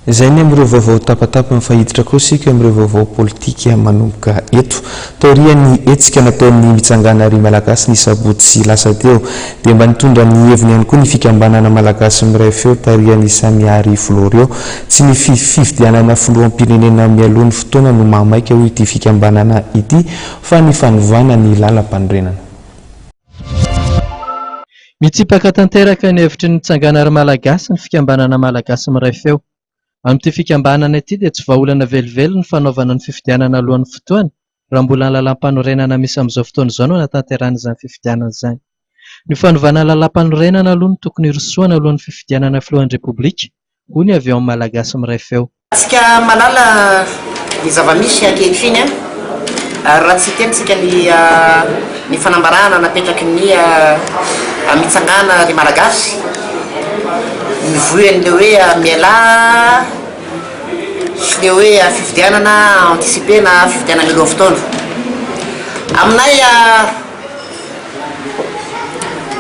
Izay ny amin'ireo vaovao tapatapany fa hiditra koa isika amin'ireo vaovao politika manomboka eto. Taorian'ny hetsika nataon'ny Mitsangana ry Malagasy ny sabotsy lasa teo dia mba nitondra ny heviny ihany koa ny fikambanana Malagasy Miray Feo tarihan'i Samihary Florio. Tsy ny fifidianana filoham-pirenena mialoha ny fotoana no mahamaika hoy ity fikambanana ity fa ny fanovana ny lalam-panorenana. Mitsipaka tanteraka ny hevitry ny Mitsangana ry Malagasy ny fikambanana Malagasy Miray Feo. Amin'ity fikambanana ity dia tsy vahaolana velively ny fanaovana ny fifidianana alohan'ny fotoana raha mbola ny lalàmpanorenana misy amin'izao fotoana izao no hanatanterahana izany fifidianana izany. Ny fanovana lalàmpanorenana aloha no tokony hirosoana alohan'ny fifidianana filohan'ny Repoblika, hoy ny avy ao amin'ny Malagasy Miray Feo. Tsika mahalala ny zava-misy ankehitriny ary raha tsy hitentsika ny ny fanambarana napetraky ny Mitsangana ry Malagasy mivoy an'le hoe mialà sy le hoe fifidianana anticipé na fifidianana mialoha fotoana. Aminay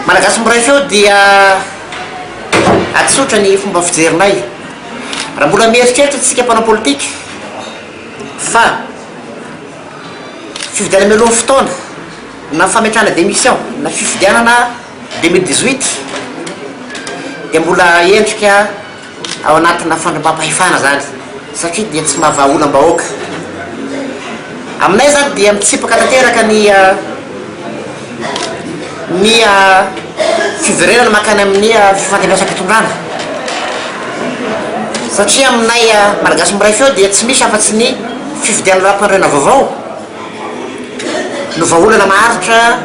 Malagasy miray feo dia atsotra ny fomba fijerinay. Raha mbola mieritreritra tsika mpanao politika fa fifidianana mialoha fotoana na fametrahana démission na fifidianana 2018 dia mbola endrika ao anatina fandrombam-pahefana zany satria dia tsy mahavaha olam-bahoaka. Aminay zany dia mitsipaka tanteraka ny ny fiverenana mankany amin'ny fifandimbiasam-pitondrana satria aminay Malagasy miray feo dia tsy misy afa-tsy ny fifidianana lalàmpanorenana vaovao no vahaolana maharitra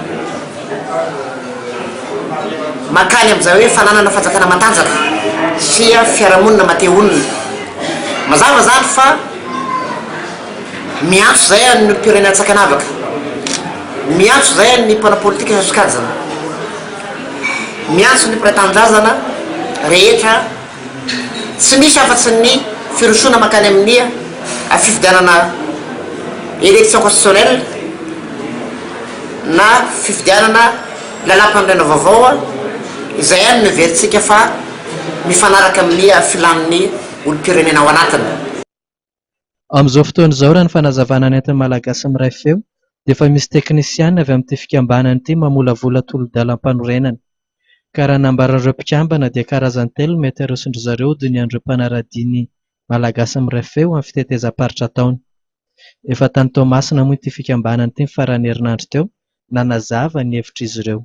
mankany amin'izay hoe fananana fanjakana matanjaka sy fiarahamonina matehonina. Mazava zany fa miantso zay an'ny olom-pirenena tsy ankanavaka, miantso zay an'ny mpanao politika isan-sokajiny, miantso ny mpiray tanindrazana rehetra. Tsy misy afa-tsy ny firosoana mankany amin'ny fifidianana élection constitutionnelle na fifidianana lalàmpanorenana vaovao izay ihany no heverintsika fa mifanaraka amin'ny filàn'ny olom-pirenena ao anatiny. Amin'izao fotoana izao raha ny fanazavana nentin'ny Malagasy miray feo dia efa misy teknisiana avy amin'ity fikambanana ity mamolavola tolo-dalam-panorenana. Ka raha nambaran'ireo mpikambana dia karazany telo no mety haroson-dry zareo hodinihan'ireo mpanara-dia ny Malagasy miray feo amin'ny fitetezam-paritra ataony. Efa tany Toamasina moa ity fikambanana ity ny faran'ny herinandro teo nanazava ny hevitr'izy ireo.